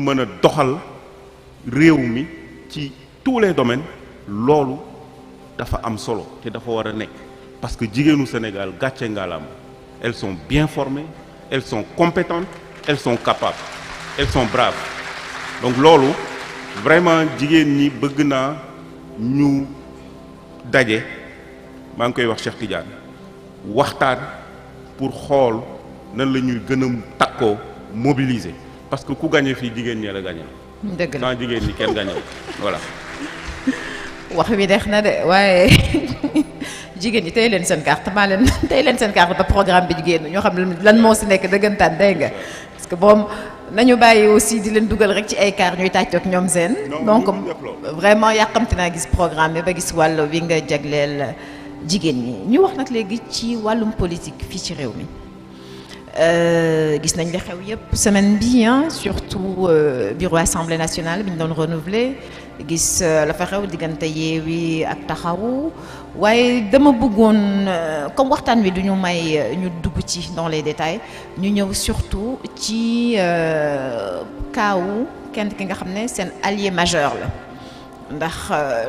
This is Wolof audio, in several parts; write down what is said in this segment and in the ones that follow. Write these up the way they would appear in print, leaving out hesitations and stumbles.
mën a doxal réew mi ci tous les domaines loolu dafa am solo te dafa war a nekk parce que jigéenu Sénégal gàcce ngalaam elles sont bien formées elles sont compétentes elles sont capables elles sont braves donc loolu vraiment jigéen ñi bëgg naa ñu daje maa ngi koy wax Cheikh Tidiane waxtaan pour xool nan la ñuy gën a takkoo mobiliser parce que ku gagné fii jigéen ñee la gagné. dëgg la sans jigéen ñi kenn gagné voilà. wax wi neex na de waaye jigéen ñi tey leen seen carte tey leen seen carte ba programme bi jigéen ñoo xam lan moo si nekk dëggantaan dégg nga parce que moom nañu bàyyi aussi di leen dugal rek ci ay car ñuy tàccoog ñoom seen. donc vraiment yàqamti naa gis programme bi ba gis wàll wi nga jagleel jigéen ñi ñu wax nag léegi ci wàllum politique fii ci réew mi. gis nañ li xew yëpp semaine bi surtout bureau assemblée nationale bi ñu doon renouveler gis la fa xew diggante Yewwi ak Taxawu waaye dama bëggoon comme waxtaan wi du ñu may ñu dugg ci dans les détails ñu ñëw surtout ci kaawu kenn ki nga xam ne seen allié majeur la ndax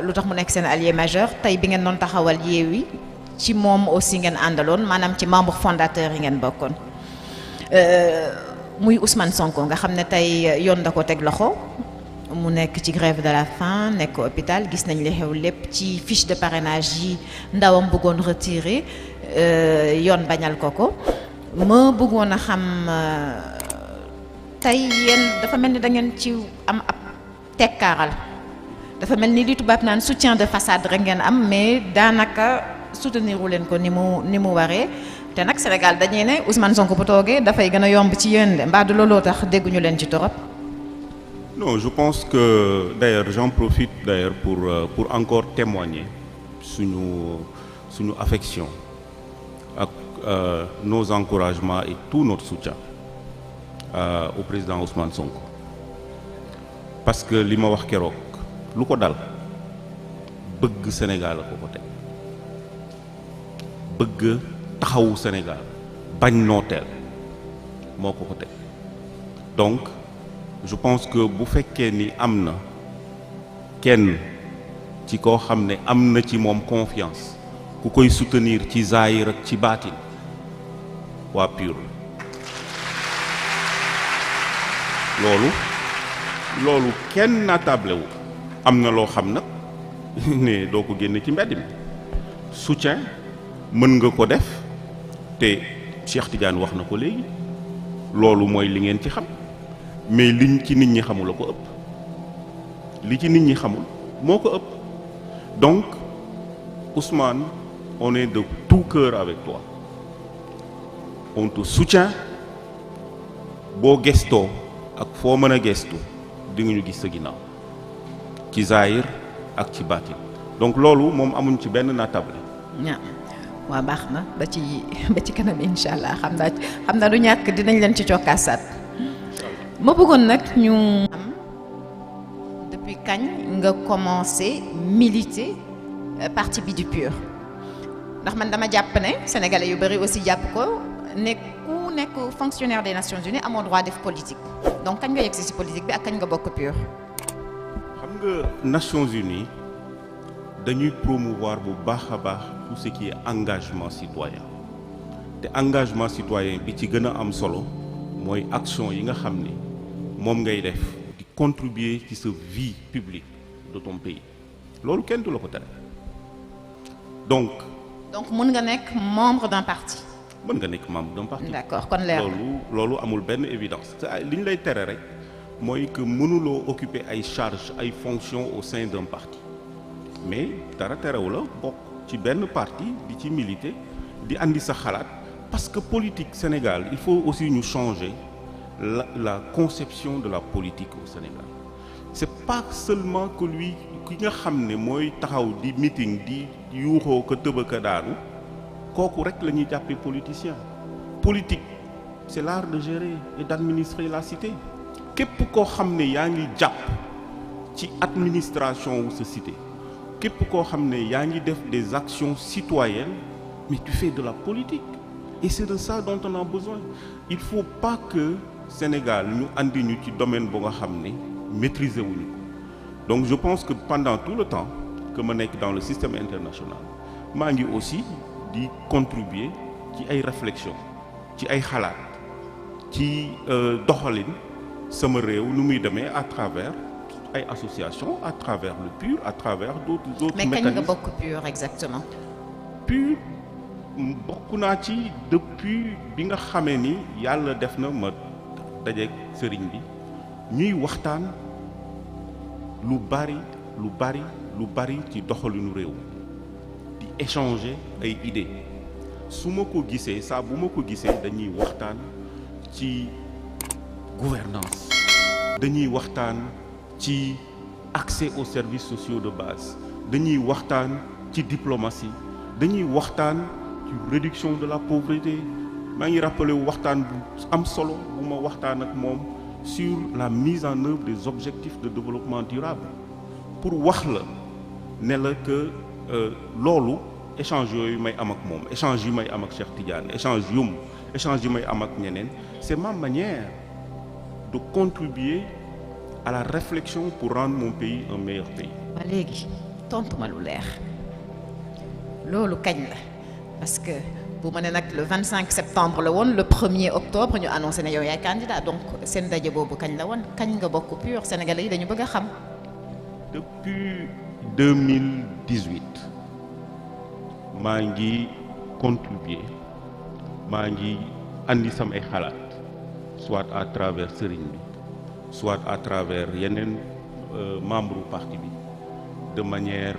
lu tax mu nekk seen allié majeur tey bi ngeen doon taxawal Yewwi ci moom aussi ngeen àndaloon maanaam ci membre fondateur yi ngeen bokkoon. muy Ousmane Sonko nga xam ne tey yoon da ko teg loxo mu nekk ci grève de la faim nekk hôpital gis nañ li xew lépp ci fiche de parrainage yi ndawam bëggoon retirer yoon bañal ko ma bëggoon a xam tey yéen dafa mel ni da ngeen ci am ab tekkaaral dafa mel ni li tubaab naan soutien de façade rek ngeen am mais daanaka souteniru leen ko ni mu waree. te nag Sénégal dañuy ne Ousmane Sonko bu toogee dafay gën a yomb ci yéen de mbaa du looloo tax dégguñu leen ci torop. non je pense que d'ailleurs j'en profite d'ailleurs pour encore témoigner suñu affection ak nos encouragements et tout notre soutien au président Ousmane Sonko parce que li ma wax keroog lu ko dal bëgg Sénégal la ko teg bëgg taxawu Sénégal bañ nooteel moo ko teg donc je pense que bu fekkee ni am na kenn ci koo xam ne am na ci moom confiance ku koy soutenir ci zaahir ak ci baatin waa PUR loolu kenn naatable wu am na loo xam nag ne doo ko génne ci mbedd mi soutien mën nga ko def te Cheikh Tidiane wax na ko léegi loolu mooy li ngeen ci xam mais liñ ci nit ñi xamul la ko ëpp li ci nit ñi xamul moo ko ëpp donc Ousmane on est de tout cœur avec toi on te soutient boo gestoo ak foo mën a gestu di nga ñu gis sa ginnaaw ci zahir ak ci baatin donc loolu moom amuñ ci benn naatable. waaw baax na ba ci kanam incha allah xam naa du ñàkk dinañ leen ci cokkaasaat ma bëggoon nag ñu am depuis kañ nga commencé militer parti bi du PUR ndax man dama jàpp ne sénégalais yu bari aussi jàpp ko ne ku nekk fonctionnaire des Nations Unies amoo droit def politique donc kañ nga yegsi ci politique bi ak kañ nga bokk PUR. xam nga Nations Unies dañuy promouvoir bu baax a baax tout ce qui est engagement citoyen te engagement citoyen bi ci gën a am solo mooy action yi nga xam ni moom ngay def di contribuer ci sa vie publique de ton pays loolu kenn du la ko tere donc mën nga nekk membre d'un parti. mën nga nekk membre d'un parti. d'accord kon leer loolu amul benn évidence te li ñu lay tere rek mooy que mënuloo occuper ay charges ay fonctions au sein d'un parti mais dara terewu la bokk ci benn parti di ci militer di andi sa xalaat parce que politique Sénégal il faut aussi ñu changer la conception de la politique au Sénégal c'est pas seulement que lui ki nga xam ne mooy taxaw di meeting di yuuxoo ko tëbaka daanu kooku rek la ñuy jàppee politicien politique c'est l'art de gérer et d'administrer la cité képp koo xam ne yaa ngi jàpp ci administration wu sa cité képp koo xam ne yaa ngi def des actions citoyennes mais tu fais de la politique et c'est de ça dont on a besoin il faut pas que Sénégal ñu andi ñu ci domaine bu nga xam ne maîtriser wuñu ko donc je pense que pendant tout le temps que ma nekk dans le système international maa ngi aussi di contribuer ci ay réflexion ci ay xalaat ci doxalin sama réew nu muy demee à travers ay associations à travers le PUR à travers d'autres mais mécanismes. kañ nga bokk PUR exactement. PUR bokk naa ci depuis bi nga xamee ni yàlla def na ma dajeeg sëriñ bi ñuy waxtaan lu bari ci doxalinu réew di échanger ay idées su ma ko gisee saa bu ma ko gisee dañuy waxtaan ci gouvernance dañuy waxtaan ci accès aux services sociaux de base dañuy waxtaan ci diplomatie dañuy waxtaan ci réduction de la pauvreté maa ngi rappelé waxtaan bu am solo bu ma waxtaan ak moom sur la mise en œuvre des objectifs de développement durable pour wax la ne la que loolu échange yooyu may am ak moom échange yu may am ak Cheikh Tidiane échange yi may am ak ñeneen c'est ma manière de contribuer à la réflexion pour rendre mon pays un meilleur pays. ba léegi tontu ma lu leer loolu kañ la parce que bu ma ne nag le 25 septembre la woon le 1er octobre ñu annoncé ne yow yaay candidat donc seen daje boobu kañ la woon kañ nga bokk PUR Sénégalais yi dañu bëgg a xam. depuis 2018 maa ngi contribuer maa ngi andi samay xalaat soit à travers sëriñ bi soit à travers yeneen membre du parti bi de manière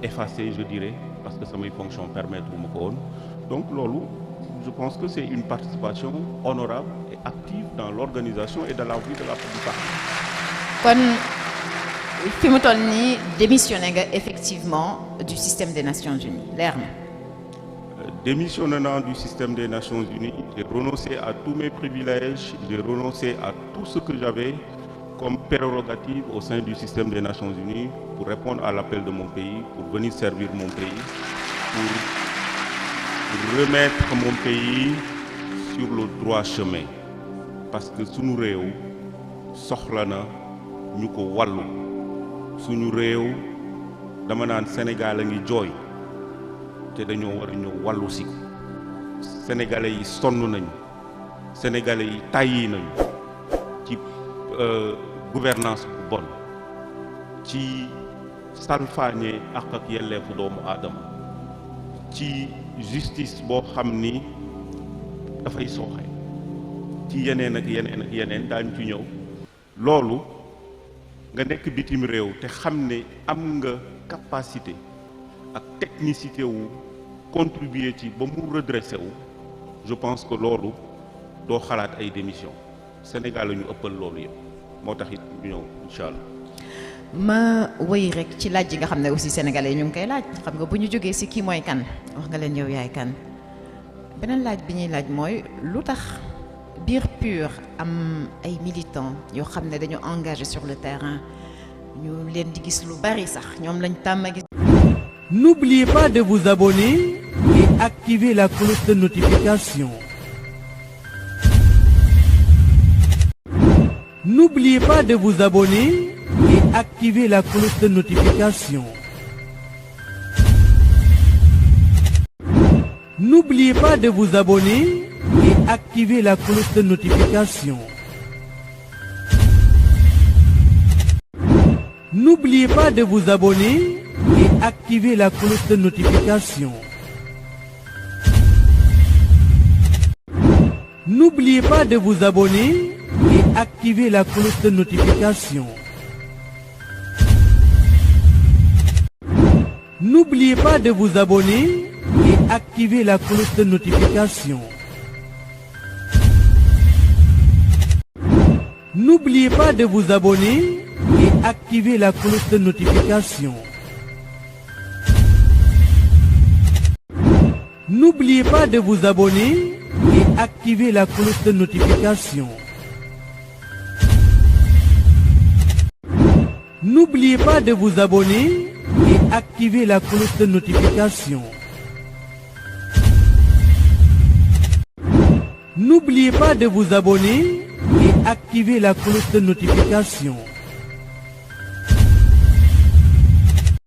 effacée je dirais parce que samay fonction permettre bu ma ko woon donc loolu je pense que c'est une participation honorable et active dans l'organisation et dans la vie de la du parti. kon fi mu toll nii démissionné nga effectivement du système des Nations Unies leer na. Démissionnant du système des Nations Unies, j'ai renoncé à tous mes privilèges, j'ai renoncé à tout ce que j'avais comme prérogative au sein du système des Nations Unies pour répondre à l'appel de mon pays, pour venir servir mon pays, pour remettre mon pays sur le droit chemin. Parce que sunu réew soxla na ñu ko wàllu suñu réew dama naan Sénégal a ngi jooy te dañoo war a ñëw wàllu si ko sénégalais yi sonn nañu sénégalais yi tàyyi nañu ci gouvernance bu bon ci salfaañe ak yelleefu doomu aadama ci justice boo xam ni dafay sooxe ci yeneen ak yeneen daañu ci ñëw loolu nga nekk bitim réew te xam ne am nga capacité ak technicité wu contribuer ci ba mu redressé wu je pense que loolu doo xalaat ay démission Sénégal la ñu ëppal loolu yëpp moo tax it ñu ñëw incha allah. ma wéy rek ci laaj yi nga xam ne aussi sénégalais yi ñu ngi koy laaj xam nga bu ñu jógee si kii mooy kan wax nga leen yow yaay kan beneen laaj bi ñuy laaj mooy lu tax biir PUR am ay militants yoo xam ne dañu engagé sur le terrain ñu leen di gis lu bari sax ñoom lañ tàmm gis. N'oubliez pas de vous abonner et activer la cloche de notification. N'oubliez pas de vous abonner et activer la cloche de notification. N'oubliez pas de vous abonner et activer la cloche de notification. N'oubliez pas de vous abonner et activer la cloche de notification. N'oubliez pas de vous abonner et activer la cloche de notification. N'oubliez pas de vous abonner et activer la cloche de notification. N'oubliez pas de vous abonner et activer la cloche de notification. N'oubliez pas de vous abonner et activer la cloche de notification. N'oubliez pas de vous abonner et activer la cloche de notification. N'oubliez pas de vous abonner et activer la cloche de notification.